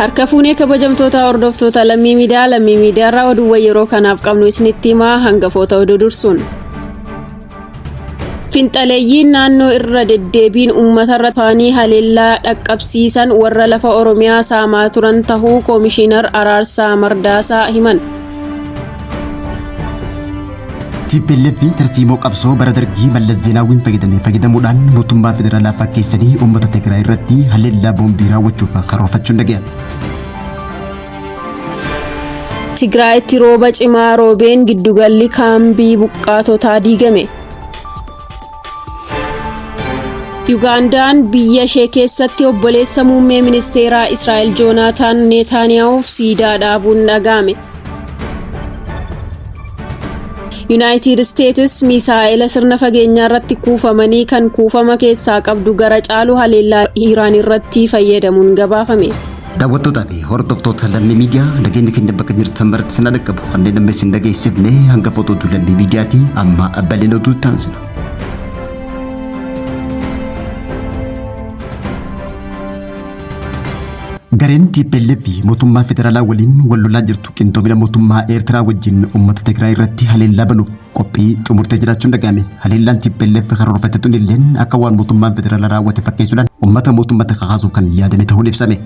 Harka fuunee kabajamtoota hordoftoota Lammii Miidiyaa, Lammii Miidiyaa irraa oduuwwan yeroo kanaaf qabnu isinitti himaa hangafoota oduu dursuun. Finxaleeyyiin naannoo irra deddeebiin uummatarra faanii haleellaa dhaqqabsiisan warra lafa Oromiyaa saamaa turan tahuu Koomishinar Araarsaa Mardaasaa himan. TPLF tarsiimoo qabsoo bara dargii Mallas Zeenaawwiin fayyadame fayyadamuudhaan mootummaa federaalaa fakkeessanii uummata Tigraay irratti haleellaa boombii raawwachuuf karoorfachuun dhaga'ame. Tigraayitti rooba cimaa roobeen giddugalli kaambii buqqaatotaa diigame. Yugaandaan biyya ishee keessatti obboleessa muummee ministeeraa Israa'el Joonaataan Neetaaniyahuuf siidaa dhaabuun dhaga'ame. Yuunaayitid Isteetis misaa'ela sirna fageenyaa irratti kuufamanii kan kuufama keessaa qabdu gara caalu haleellaa Iraan irratti fayyadamuun gabaafame. Daawwattootaa fi hordoftoota Lammii Miidiyaa, nageenyi keenya bakka jirtan maratti isin dhaqqabu. Kanneen amma isin dhageessifne hangafoota oduu Lammii Miidiyaati. Amma bal'ina oduu taasisna. Gareen TPLF mootummaa federaalaa waliin wal lolaa jirtu qindoomina mootummaa Eertiraa wajjin uummata Tigraay irratti haleellaa banuuf qophii xumurtee jiraachuun dhaga'ame. Haleellaan TPLF karoorfatte tun illeen akka waan mootummaan federaalaa raawwate fakkeessuudhaan uummata mootummatti kakaasuuf kan yaadame ta'uun ibsame.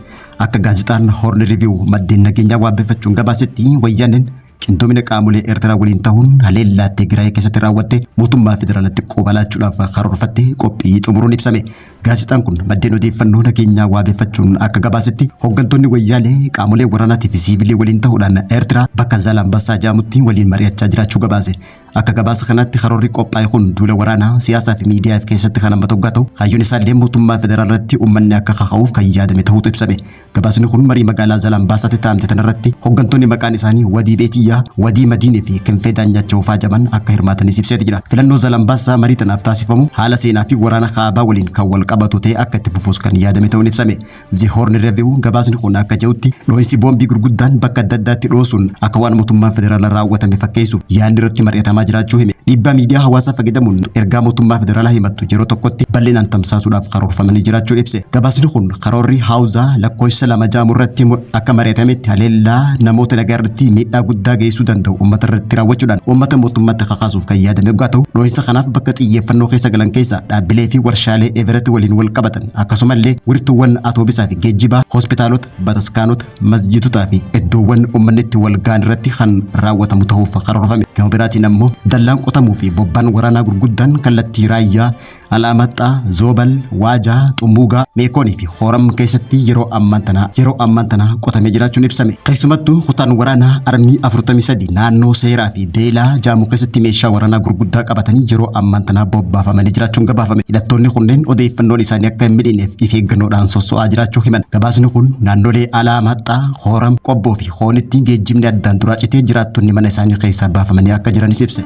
Akka gaazexaan Horn Review maddeen nageenyaa waabbeeffachuun gabaasetti, wayyaaneen qindoomina qaamolee Eertiraa waliin ta'uun haleellaa Tigraay keessatti raawwatte mootummaa federaalatti quba laachuudhaaf karoorfatte qophii xumuruun ibsame. Gaazexaan kun maddeen odeeffannoo nageenyaa waabeffachuun akka gabaasetti, hooggantoonni wayyaalee qaamolee waraanaatii fi siivilii waliin ta'uudhaan Eertiraa bakka Zaalambassaa jedhamutti waliin mari'achaa jiraachuu gabaase. Akka gabaasa kanaatti karoorri qophaa'e kun duula waraanaa siyaasaa fi miidiyaa keessatti kan hammatu hoggaa ta'u, kaayyoon isaallee mootummaa federaalaa irratti uummanni akka kaka'uuf kan yaadame ta'uutu ibsame. Gabaasni kun marii magaalaa Zaalambassaatti taa'amte tanarratti hooggantoonni maqaan isaanii Wadii Beetiyyaa, Wadii Madiinii fi Kinfee Daanyaachoo fa'aa jedhaman akka hirmaatanis ibseeti jira. Filannoo Zaalambassaa marii tanaaf taasifamu haala seenaa fi waraana kaabaa waliin kan wal qabatu ta'e akka itti fufuus kan yaadame ta'uun ibsame. The Horn Review gabaasni kun akka jedhutti, dhoohinsi boombii gurguddaan bakka adda addaatti dhoosuun akka waan mootummaan federaalaa raawwatame fakkeessuuf yaadni irratti mari'atamaa jiraachuu hime. Dhiibbaa miidiyaa hawaasaa fayyadamuun ergaa mootummaa federaalaa himattu yeroo tokkotti bal'inaan tamsaasuudhaaf karoorfamanii jiraachuu ibse. Gabaasni kun karoorri Haawuzaa lakkoofsa 2 jedhamu irratti akka mari'atametti haleellaa namoota nagaa irratti miidhaa guddaa geessisuu danda'u uummata irratti raawwachuudhaan uummata mootummaatti kakaasuuf kan yaadame yoggaa ta'u, dhoohinsa kanaaf bakka xiyyeeffannoo keessa galan keessa dhaabbilee fi warshaalee Everett waliin wal qabatan, akkasumallee wirtuuwwan atoobisaa fi geejjibaa, hospitaalota, bataskaanota, masjiidotaa fi iddoowwan uummanni itti wal ga'an irratti kan raawwatamu ta'uuf karoorfame. Gama biraatiin ammoo dallaan qotamuu fi bobbaan waraanaa gurguddaan kallattii Raayyaa, Alaamaxxaa, Zoobal, Waajaa, Xummuugaa, Meekoonii fi Hooram keessatti yeroo ammaan tanaa qotamee jiraachuun ibsame. Keessumattuu kutaan waraanaa Armii 43 naannoo Seeraa fi Beelaa Jaamuu keessatti meeshaa waraanaa gurguddaa qabatanii yeroo ammaan tanaa bobbaafamanii jiraachuun gabaafame. Hidhattoonni kunneen odeeffannoon isaanii akka hin midhineef if eeggannoodhaan sosso'aa jiraachuu himan. Gabaasni kun naannolee Alaamaxxaa, Hooram, Qobboo fi Hoonitti geejjibni addaan duraa citee jiraattonni mana isaanii keessaa baafamanii akka jiranis ibse.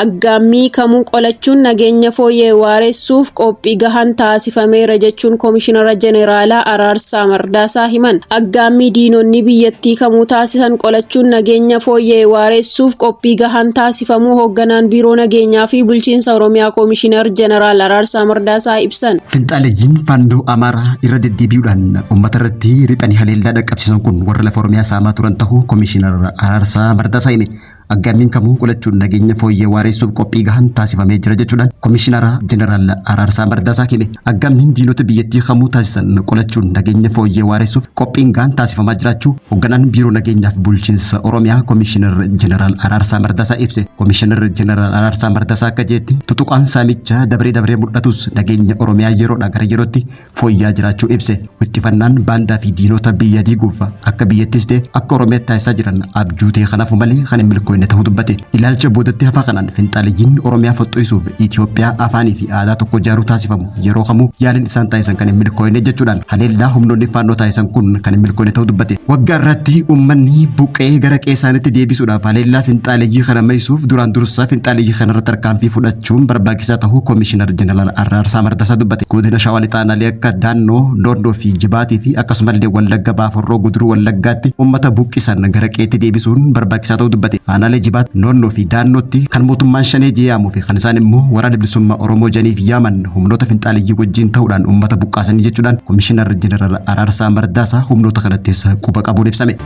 Aggaammii kamuu qolachuun nageenya fooyya'e waaressuuf qophii gahaan taasifameera jechuun Komishinara Jeneraalaa Araarsaa Mardaasaa himan. Aggaammii diinonni biyyattii kamuu taasisan qolachuun nageenya fooyya'e waaressuuf qophii gahaan taasifamuu hoogganaan Biiroo Nageenyaa fi Bulchiinsa Oromiyaa Komishinar Jeneraal Araarsaa Mardaasaa ibsan. Finxaaleyyiin Faannoo Amaaraa irra deddeebi'uudhaan uummata irratti riphanii haleellaa dhaqqabsiisan kun warra lafa Oromiyaa saamaa turan ta'uu Komishinar Araarsaa Mardaasaa hime. Aggaammiin kamuu qolachuun nageenya fooyyee waaressuuf qophii gahaan taasifamee jira jechuudhaan Komishinara Jeneraal Araarsaa Mardaasaa hime. Aggaammiin diinota biyyattii kamuu taasisan qolachuun nageenya fooyyee waaressuuf qophiin gahaan taasifamaa jiraachuu hoogganaan Biiroo Nageenyaa fi Bulchiinsa Oromiyaa Komishinar Jeneraal Araarsaa Mardaasaa ibse. Komishinar Jeneraal Araarsaa Mardaasaa akka jeetti, tutuqaan saamichaa dabree dabree mul'atus nageenya Oromiyaa yeroodhaa gara yerootti fooyya'aa jiraachuu ibse. Wixxifannaan baandaa fi diinota biyya diiguuf akka biyyattis ta'e akka Oromiyaatti taasisaa jiran abjuu ta'e kanaafuu malee kan hin milkoofne ta'uu dubbate. Ilaalcha boodatti hafaa kanaan finxaaleyyiin Oromiyaa fottoqisuuf Itoophiyaa afaanii fi aadaa tokko ijaaruu taasifamu yeroo kamuu yaaliin isaan taasisan kan hin milkoofne jechuudhaan haleellaa humnoonni Faannoo taasisan kun kan hin milkoofne ta'uu dubbate. Waggaa irratti uummanni buqqee gara qe'ee isaaniitti deebisuudhaaf haleellaa finxaaleyyii kana maysuuf duraan dursaa finxaaleyyii kana irratti tarkaanfii fudhachuun barbaachisaa ta'uu Komishinar Jeneraal Araarsaa Mardaasaa dubbate. Godina Shawaa Lixaa aanaalee akka Daannoo, Doondoo fi Jibaatii fi akkasumallee Wallagga Baha Horroo Guduruu Wallaggaatti uummata buqqisan gara qe'eetti deebisuun barbaachisaa ta'uu dubbate. Aanaa Aanaalee Jibaat, Noonnoo fi Daannootti kan mootummaan Shanee jee yaamuu fi kan isaan immoo Waraana Bilisummaa Oromoo janiif yaaman humnoota finxaaleyyii wajjin ta'uudhaan uummata buqqaasanii jechuudhaan Komishinar Jeneraal Araarsaa Mardaasaa humnoota kanattis quba qabuun ibsame.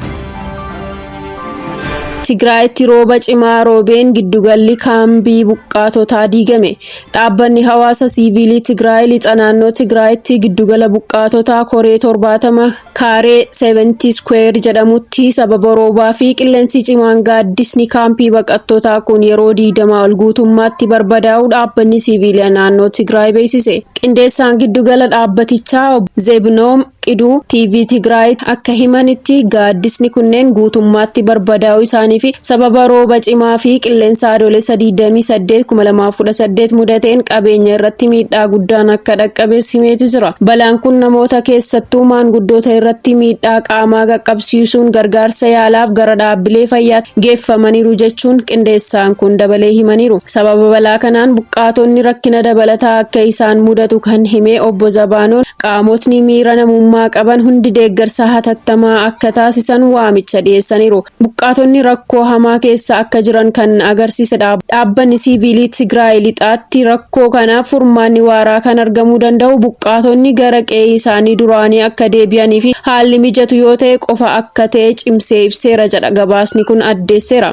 Tigraayitti rooba cimaa roobeen giddugalli kaambii buqqaatotaa diigame. Dhaabbanni hawaasa siiviilii Tigraay lixa naannoo Tigraayitti giddugala buqqaatotaa koree 70 kaaree 70 square jedhamutti sababa roobaa fi qilleensi cimaan gaaddisni kaampii baqattootaa kun yeroo 20 ol guutummaatti barbadaa'uu dhaabbanni siiviilii naannoo Tigraay beeksise. Qindeessaan giddugala dhaabbatichaa Zebnoom Qiduu TV Tigraay akka himanitti gaaddisni kunneen guutummaatti barbadaa'uu isaanii fi sababa rooba cimaa fi qilleensa Adoolessa 28 2018 mudateen qabeenya irratti miidhaa guddaan akka dhaqqabes himeeti jira. Balaan kun namoota keessattuu maanguddoota irratti miidhaa qaamaa qaqqabsiisuun gargaarsa yaalaaf gara dhaabbilee fayyaa geeffamaniiru jechuun qindeessaan kun dabalee himaniiru. Sababa balaa kanaan buqqaatonni rakkina dabalataa akka isaan mudatu kan hime obbo Zabaanoon qaamotni miira namummaa qaban hundi deeggarsa hatattamaa akka taasisan waamicha dhiyeessaniiru. Buqqaatonni rakkoo hamaa keessa akka jiran kan agarsiise dhaabbanni siiviilii Tigraay lixaatti rakkoo kanaaf furmaanni waaraa kan argamuu danda'u buqqaatonni gara qe'ee isaanii duraanii akka deebi'anii fi haalli mijatu yoo ta'e qofa akka ta'e cimsee ibseera jedha gabaasni kun addeesseera.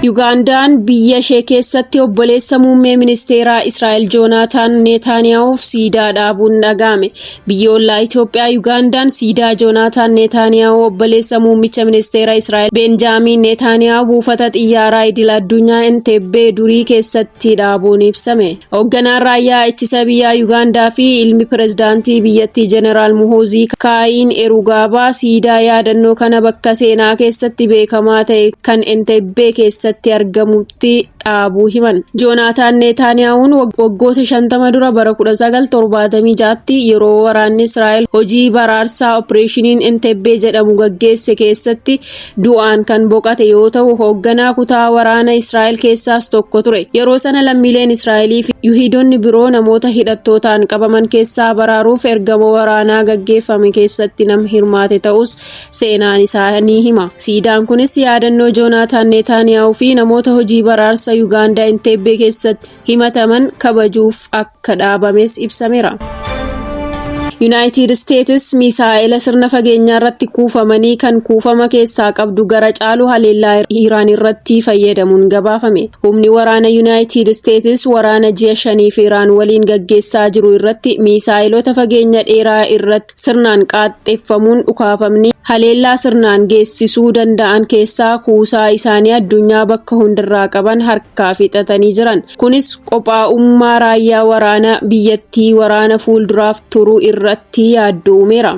Yugaandaan biyya ishee keessatti obboleessa muummee ministeeraa Israa'el Joonaataan Neetaaniyaa'uuf siidaa dhaabuun dhaga'ame. Biyyi ollaa Itoophiyaa Yugaandaan siidaa Joonaataan Neetaaniyaa'uu obboleessa muummicha ministeera Israa'el Beenjaamiin Neetaaniyaa'uu buufata xiyyaaraa idil addunyaa Entebbee durii keessatti dhaabuun ibsame. Hoogganaan raayyaa ittisa biyyaa Yugaandaa fi ilmi pirezidaantii biyyattii Jeneraal Muhoozii Kaayin Erugaabaa siidaa yaadannoo kana bakka seenaa keessatti beekamaa ta'e kan Entebbee keessatti argamutti dhaabuu himan. Joonaataan Neetaaniyaa'uun waggoota 50 dura bara 1976tti yeroo waraanni Israa'el hojii baraarsaa Opereeshiniin Entebbee jedhamu gaggeesse keessatti du'aan kan boqate yoo ta'u, hoogganaa kutaa waraana Israa'el keessaas tokko ture. Yeroo sana lammiileen Israa'elii fi Yihudoonni biroo namoota hidhattootaan qabaman keessaa baraaruuf ergama waraanaa gaggeeffame keessatti nama hirmaate ta'us seenaan isaa ni hima. Siidaan kunis yaadannoo Joonaataan Neetaaniyaa'uu fi namoota hojii baraarsa Yugaandaa Entebbee keessatti himataman kabajuuf akka dhaabames ibsameera. Yuunaayitid Isteetis misaa'ela sirna fageenyaa irratti kuufamanii kan kuufama keessaa qabdu gara caalu haleellaa Iraan irratti fayyadamuun gabaafame. Humni waraana Yuunaayitid Isteetis waraana ji'a 5f Iraan waliin gaggeessaa jiru irratti misaa'elota fageenya dheeraa irratti sirnaan qaaxxeeffamuun dhukaafamanii haleellaa sirnaan geessisuu danda'an keessaa kuusaa isaanii addunyaa bakka hundarraa qaban harkaa fixatanii jiran. Kunis qophaa'ummaa raayyaa waraana biyyattii waraana fuulduraaf turu irratti yaaddoo uumeera.